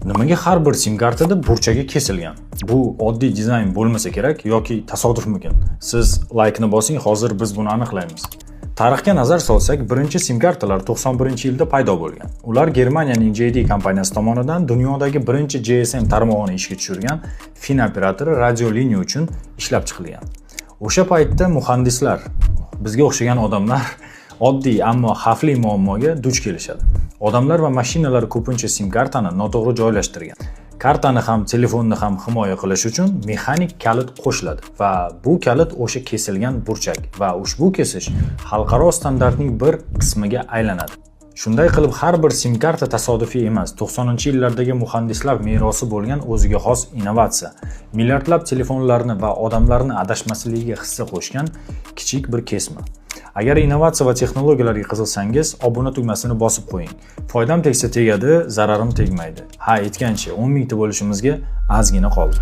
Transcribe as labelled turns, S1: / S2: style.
S1: Nimaga har bir sim kartada burchagi kesilgan? Bu oddiy dizayn bo'lmasa kerak yoki tasodifmikin? Siz laykni bosing, hozir biz buni aniqlaymiz. Tarixga nazar solsak, birinchi sim kartalar 91-yilda paydo bo'lgan. Ular Germaniyaning JD kompaniyasi tomonidan dunyodagi birinchi GSM tarmog'ini ishga tushirgan fin operatori Radiolinja uchun ishlab chiqilgan. O'sha paytda muhandislar, bizga o'xshagan odamlar oddiy, ammo xavfli muammoga duch kelishadi. Odamlar va mashinalar ko'pincha sim kartani noto'g'ri joylashtirgan. Kartani ham, telefonni ham himoya qilish uchun mexanik kalit qo'shiladi va bu kalit o'sha kesilgan burchak va ushbu kesish xalqaro standartning bir qismiga aylanadi. Shunday qilib, har bir sim karta tasodifiy emas, 90-yillardagi muhandislar merosi bo'lgan o'ziga xos innovatsiya. Milliardlab telefonlarni va odamlarni adashmasligiga hissa qo'shgan kichik bir kesma. Agar innovatsiya va texnologiyalarga qiziqsangiz, obuna tugmasini bosib qo'ying. Foydam tegsa tegadi, zararim tegmaydi. Ha, aytgancha, 10 mingta bo'lishimizga ozgina qoldi.